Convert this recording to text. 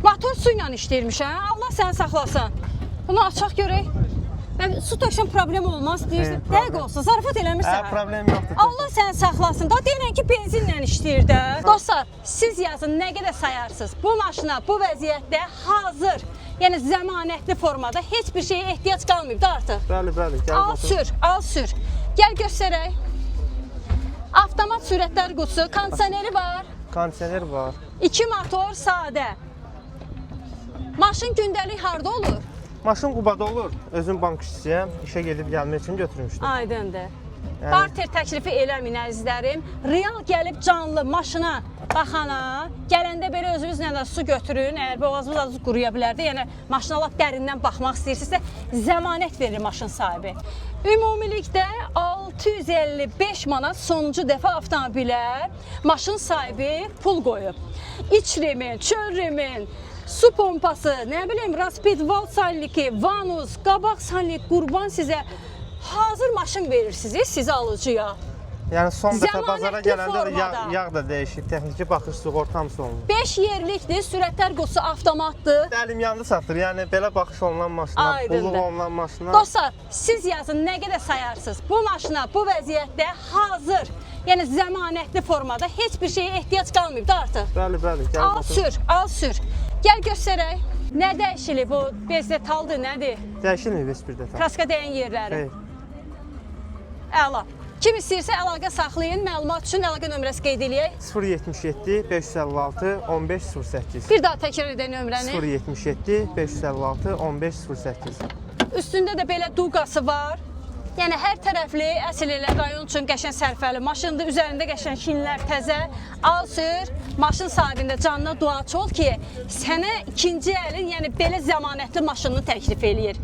Motor su ilə işləyirmiş, hə? Allah səni saxlasın. Bunu açaq görək. Mən su töksən problem olmaz deyirsən. Xeyr, problem. Dəqiq olsun, zarafat eləmirsən. Hə, problem yoxdur. Allah səni saxlasın. Da deyirəm ki, benzinlə işləyir də. Dostlar, siz yazın nə qədər sayarsınız. Bu maşına bu vəziyyətdə hazır, yəni zəmanətli formada heç bir şeyə ehtiyac qalmayıb da artıq. Bəli, bəli, gəl Al otur. sür, al sür. Gəl göstərək. Avtomat sürətlər qutusu, kondisioneri var. Kondisioner var. İki motor sadə. Maşın gündəlik harda olur? Maşın Qubada olur. Özüm bank işçisiyəm. İşə gedib gəlmək üçün götürmüşdüm. Aydındır. Yəni- Barter təklifi eləməyin əzizlərim. Real gəlib canlı maşına baxana, gələndə belə özünüzlə də su götürün. Əgər boğazınız az quruya bilərdi, yəni maşına lap dərindən baxmaq istəyirsinizsə, zəmanət verir maşın sahibi. Ümumilikdə 655 manat sonuncu dəfə avtomobilə maşın sahibi pul qoyub. İç remen, çöl remen, su pompası, nə bilim, raspidval salliki, vanus, qabaq sallik, qurban sizə hazır maşın verir sizi, sizi alıcıya. Yəni son dəfə bazara Zəmanətli gələndə də yağ, formada. yağ da dəyişib, texniki baxış sığorta hamısı olunur. 5 yerlikdir, sürətlər qutusu avtomatdır. Əlim yandı satır. Yəni belə baxış olunan maşına, Aydındır. qulluq olunan maşına. Dostlar, siz yazın nə qədər sayarsınız. Bu maşına bu vəziyyətdə hazır, yəni zəmanətli formada heç bir şeyə ehtiyac qalmayıb da artıq. Bəli, bəli, gəl Al otur. sür, al sür. Gəl göstərək. Nə dəyişilib o bez detaldır, nədir? Dəyişilməyib heç bir detal. Kraska dəyən yerləri. Xeyr. Əla. Kim istəyirsə əlaqə saxlayın. Məlumat üçün əlaqə nömrəsi qeyd eləyək. 077 556 15 08. Bir daha təkrar edək nömrəni. 077 556 15 08. Üstündə də belə duqası var. Yəni hər tərəfli, əsl elə rayon üçün qəşəng sərfəli maşındır. Üzərində qəşəng şinlər təzə. Al sür, maşın sahibində canına duaçı ol ki, sənə ikinci əlin, yəni belə zəmanətli maşınını təklif eləyir.